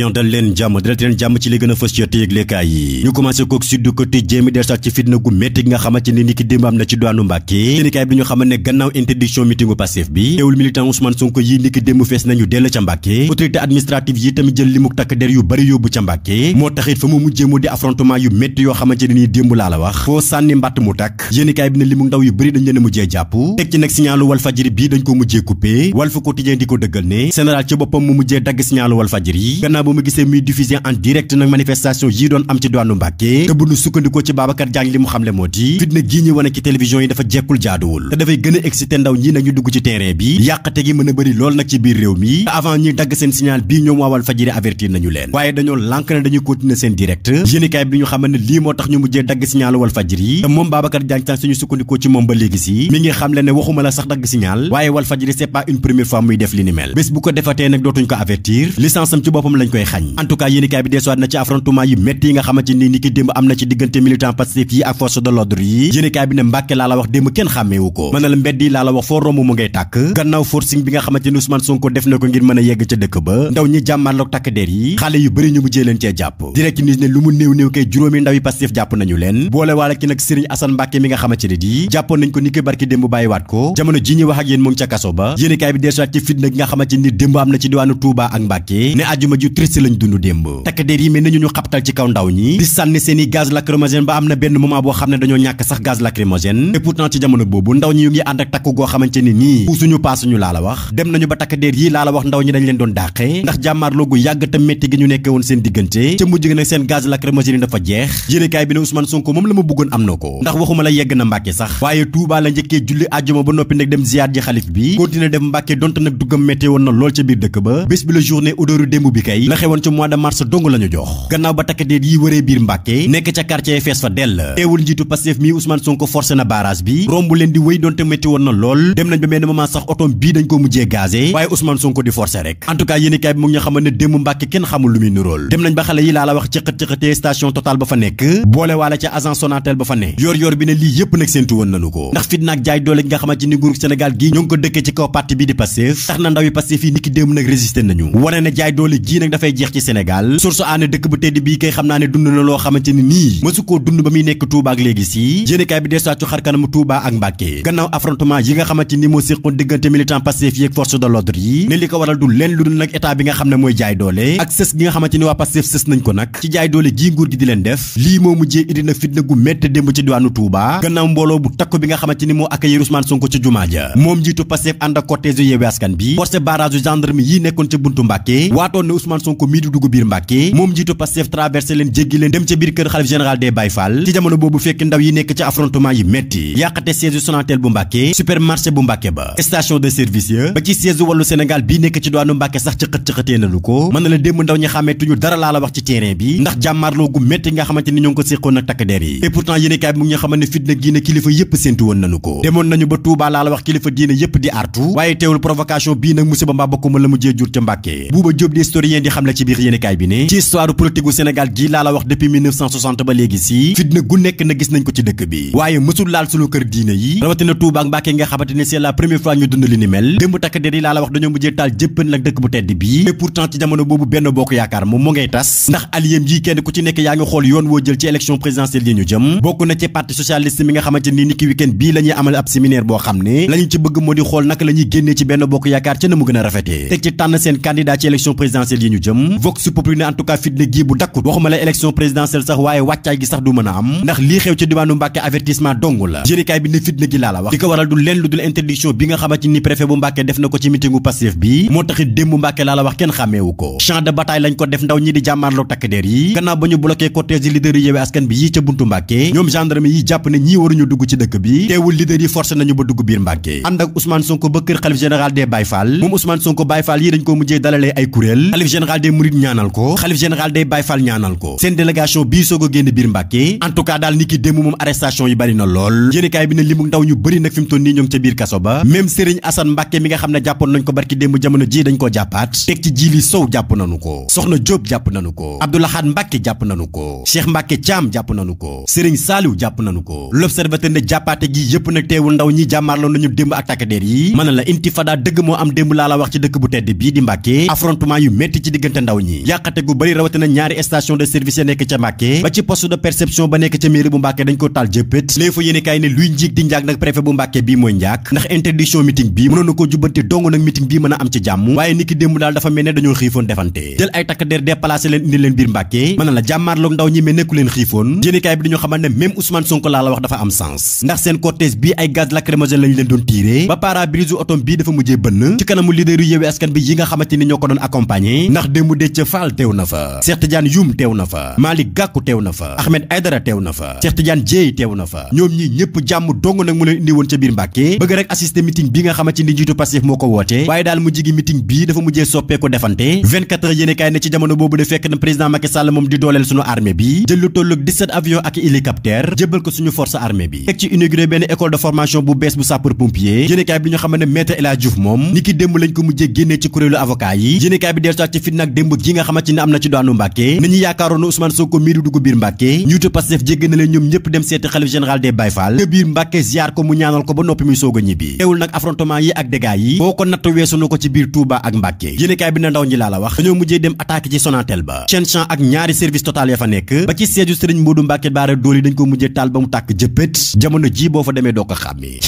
dal leen jàmm ci li gën a fës ci yëglekaay yi ñu commencé kook Sud Quotidien mi del sax ci fitna gu métti gi nga xamante ni ni ki démb am na ci douane Mbàkke yéenekaay bi ñu xamal ne gannaaw interdiction meetingu Pastef bi teewul militant Ousmane Sonko yi ni ki démb fees nañu dell ca Mbàkke autorité administrative yi tamit jël limuk takk der yu bari yóbbu ca Mbàkke moo taxit fa mu mujjee mu di affrontement yu métti yoo xamante ne nii démb laa la wax foo sànni mbàtt mu takk yéenekaay bi ne limuk ndaw yu bari dañ leen a mujjee jàpp teg ci nag signalu Walfadjri bii dañ ko mujjee coupé Walf Quotidien di ko dëggal ne général ci boppam mu mujjee dagg signalu Walfadjri gannaaw ba mu gisee muy en direct nag manifestation yi doon am ci douane Mbàkke te bu nu sukkandikoo ci Babacar Diagne li mu xamle moo di fitna gii ñu wane ci télévision yi dafa jekkul jaaduwul te dafay gën a excité ndaw ñi nag ñu dugg ci terrain bi yàqate gi mën a bëri lool nag ci biir réew mi te avant ñuy dagg seen signal bii ñoom waa Walfadjri avertir nañu leen waaye dañoo lànk ne dañuy continuer seen direct yéenekaay bi ñu xamal ne lii moo tax ñu mujjee dagg signalu Walfadjri te moom Babacar Diagne sax suñu sukkandikoo ci moom ba léegi si mi ngi xamle ne waxuma la sax dagg signal waaye Walfadjri c'est pas une première fois muy def li ni mel bés bu ko defatee nag dootuñ ko avertir licence am ci boppam lañ koy xañ en tout cas yéenekaay bi desuwaat na ci affrontement yu métti yi nga xamante ni ni ki démb am na ci diggante militant Pastef yi ak force de l'ordre yi yéenekaay bi ne Mbàkke laa la wax démb kenn xàmmeewu ko mën na la mbedd yi laa la wax foo romb mu ngay tàkk gannaaw forcing bi nga xamante ni Ousmane Sonko def na ko ngir mën a yegg ca dëkk ba ndaw ñi jàmmaarloog takk der yi xale yu bëri ñu mujjee leen cee jàpp direct news ne lu mu néew kay juróomi ndaw yi Pastef jàpp nañu leen boole waale ki nag Serigne Assane Mbàkke mi nga xamante ne di jàppoon nañ ko ni ki barki démb bàyyiwaat ko jamono ji ñuy wax ak yéen mu ngi ca kaso ba yéenekaay bi desuwaat ci fitna gi nga xamante ni démb am na ci diwaanu Touba ak Mbàkke ne àjjuma ju triste lañ dund démb takk der yi mel nañu ñu xabtal ci kaw ndaw ñi di sànni seeni gaz lacrymogène ba am na benn moment boo xam ne dañoo ñàkk sax gaz lacrymogène et pourtant ci jamono boobu ndaw ñi yu ngi ànd ak takku goo xamante ni nii puusuñu paasuñu laa la wax dem nañu ba takk der yi laa la wax ndaw ñi dañ leen doon dàqe ndax jàmmaarloo gu yàgg te métti gi ñu nekkee woon seen diggante ca mujj gi nag seen gaz lacrymogène yi dafa jeex yéenekaay bi ne Ousmane Sonko moom la ma bëggoon am na ko ndax waxuma la yegg na Mbàkke sax waaye Touba la njëkkee julli àjjuma ba noppi nag dem ziyaar ji xalif bi continuer dem Mbàkke donte nag duggam métti woon na lool ca biir dëkk ba bés bi la journée odooru démb bi kay la xewoon ci mois de mars dong la ñu jox gannaaw ba takk der yi wëree biir Mbàkke nekk ca quartier fees fa dell teewul njiitu Pastef mi Ousmane Sonko forcé na barrage bi romb leen di wéy donte métti woon na lool dem nañ ba benn moment sax otom bii dañ ko mujjee gazé waaye Ousmane Sonko di forcé rek en tout cas yéenekaay bi mu ngi xamal ne démb Mbàkke kenn xamul lu muy nuróol dem nañ ba xale yi laa la wax cëqat-cëqatee station Total ba fa nekk boole waale ca agence Sonatel ba fa ne yor bi ne lii yépp nag séentu woon nañu ko ndax fitna ak jaay doole gi nga xamante ni nguuru Sénégal gii ñoo ngi ko dëkkee ci kaw parti bi di Pastef tax na ndaw yi Pastef yi niki démb nag résisté nañu wane ne jaay doole gii nag dafay jeex ci Sénégal source aane dëkk bu tedd bii kay xam naa ne dund na loo xamante ni nii mësu koo dund ba muy nekk Touba ak léegi si yéenekaay bi desuwaat xar kanamu Touba ak Mbàkke gannaaw affrontement yi nga xamante ni moo séqoon diggante militant Pastef yi ak force de l'ordre yi ne li ko waral du leen lu dul nag état bi nga xam ne mooy jaay doole ak sës gi nga xamante ni waa Pastef sës nañ ko nag ci jaay doole gii nguur gi di leen def lii moo mujjee indi nag fitna gu métti démb ci diwaanu Touba gannaaw mbooloo bu takku bi nga xamante ni moo accueillir Ousmane Sonko ci jumaa ja moom njiitu Pastef ànd ak cortège Yewwi Askan bi forcé barrage gendarme yi nekkoon ca buntu Mbàkke waatoon ne Ousmane Sonko mii di dugg biir Mbàkke moom njiitu Pastef traversé leen jéggi leen dem ca biir kër xalif général des Baye Fall ci jamono boobu fekk ndaw yi nekk ci affrontement yi metti yàqate siège Sonatel bu Mbàkke supermarché bu Mbàkke ba station de service ya ba ci siège Wallu Sénégal bii nekk ci doonu Mbàkke sax cëqat-cëqatee nañu ko mën na la démb ndaw ñi xàmmeetuñu dara laa la wax ci terrain bi ndax jàmmaarloo gu metti nga xamante ni ñoo ngi ko séqoon ak takk der yi et pourtant yéenekaay bi mu ngi xamal ne fitna gi ne kilifa yépp séntu woon nañu ko demoon nañu ba Touba laa la wax kilifa diine yépp di artu waaye teewul provocation bii nag musiba mbaa bokkuma la mujjee jur ca Mbàkke Bouba Diop di historien di xam la ci biir yéenekaay bi ne ci histoire politique gu Sénégal gi laa la wax depuis 1960 ba léegi si fitna gu nekk na gis nañ ko ci dëkk bi waaye mësul laal sunu kër diine yi rawatina Touba ak Mbàkke nga xamante ne c'est la première fois ñu dund li ni mel démb takk der yi laa la wax dañoo mujjee taal jëppan nag dëkk bu tedd bi et pourtant ci jamono boobu Benno Bokk Yaakaar moom mu ngay tas ndax alliéem yi kenn ku ci nekk yaa ngi xool yoon woo jël ci élection présidentielle yi ñu jëm bokk na ci parti socialiste mi nga xamante ni ni ki week-end bii la ñuy amal ab séminaire boo xam ne lañu ci bëgg moo di xool naka la ñuy génnee ci Benno Bokk Yaakaar ca na mu gën a rafetee teg ci tànn seen candidat ci élection présidentielle yi ñu jëm Vox Populi ne en tout cas fitna gi bu dakkut waxuma la élection présidentielle sax waaye wàccaay gi sax du mën a am ndax lii xew ci diwaanu Mbàkke avertissement dong la yéenekaay bi ne fitna gi laa la wax li ko waral du leen lu dul interdiction bi nga xamante ni préfet bu Mbàkke def na ko ci meetingu Pastef bi moo taxit démb Mbàkke laa la wax kenn xàmmeewu ko champ de bataille lañ ko def ndaw ñi di jàmmaarloo takk der yi gannaaw ba ñu bloqué cortège leader yi Yewwi Askan bi yi ca buntu Mbàkke ñoom gendarme yi jàpp ne ñii waruñu dugg ci dëkk bi teewul leader yi forcé nañu ba dugg biir Mbàkke ànd ak Ousmane Sonko ba kër xalif général des Baye Fall moom Ousmane Sonko Baye Fall yi dañ ko mujjee dalalee ay kuréel xalif général des Mourides ñaanal ko xalif général des Baye Fall ñaanal ko seen délégation bii soog a génn biir Mbàkke en tout cas daal ni ki démb moom arrestation yi bari na lool yéenekaay bi ne limu ndaw ñu bëri nag fi mu toll nii ñoo ngi ca biir kaso ba même Serigne Assane Mbàkke mi nga xam ne jàppoon nañ ko barki démb jamono ji dañ ko jàppaat teg ci Jili Sow jàpp nañu ko Soxna Diop jàpp nañu ko Abdoulahad Mbàkke jàpp nañu ko Cheikh Mbàkke Thiam jàpp nañu ko Serigne Saliou jàpp nañu ko l'observateur ne jàppaate gi yépp nag teewul ndaw ñi jàmmaarloo nañu démb ak takk der yi mën na la intifada dëgg moo am démb laa la wax ci dëkk bu tedd bii di Mbàkke affrontement yu metti ci diggante ndaw ñi yàqate gu bëri rawatina ñaari station de service ya nekk ca Mbàkke ba ci poste de perception ba nekk ca mairie bu Mbàkke dañ ko taal jëppét léegi fa yéene kaay ne luy njiig di njaag nag préfet bu Mbàkke bii mooy njaag ndax interdiction meeting bi mënoon na ko jubbante dong nag meeting bii mën a am ci jàmm waaye niki démb daal dafa mel ne dañoo xiifoon defante jël ay takk der déplacé leen indi leen biir Mbàkke mën na la jàmmaarloog ndaw ñi mais nekku leen xiifoon yéene kaay bi dañoo xamal ne même Ousmane Sonko laa la wax dafa am sens ndax seen cortège bii ay gaz lacrymogène lañu leen doon tiiree ba pare-brise otom bii dafa mujjee bënn ci kanamu leader yu Yewwi Askan bi yi nga xamante ni ñoo ko doon accompagner ndax démb Déthié Fall teew na fa Cheikh Tidiane Youm teew na fa Malick Gakou teew na fa Ahmed Aïdara teew na fa Cheikh Tidiane Dièye teew na fa ñoom ñi ñëpp jàmm dong nag mu leen indi woon ca biir Mbàkke bëgg rek assister meeting bi nga xamante ni njiitu Pastef moo ko woote waaye daal mujj gi meeting bii dafa mujjee soppeeku defante 24 heures yéene kaay ne ci jamono boobu de fekk na président Macky Sall moom di dooleel suñu armée bi jël lu tollu 17 avions ak hélicoptère jébbal ko suñu force armée bi teg ci inauguré benn école de formation bu bees bu sapeur pompier yéene kaay bi ñu xam ne maître El Hadji Diouf moom ni ki démb lañ ko mujjee génnee ci kuréelu avocat yi yéene kaay bi dellusiwaat ci fit nag démb gi nga xamante ni am na ci daanu Mbàkke ni ñu yaakaaroon na Ousmane Sonko mii du dugg biir Mbàkke ñuutu Pastef jégg na leen ñoom ñëpp dem seeti xalif général des Baye Fall ke biir Mbàkke ziar ko mu ñaanal ko ba noppi muy soog a ñibbi teewul nag affrontement yi ak dégâts yi foo ko natt weesu na ko ci biir Touba ak Mbàkke yéene kaay bi na ndaw ñi laa la wax dañoo mujjee dem attaque ci Sonatel ba chaîne champ ak ñaari service total ya fa nekk ba ci siège Serigne Modou Mbàkke Bara Dolly dañ ko mujjee taal ba mu tàkk jëppét jamono ji boo fa demee doo ko xàmmee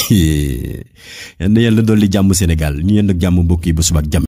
yàlla dolli jàmm Sénégal ñu yéen ak jàmm mbokk yi ba suba ak jàmm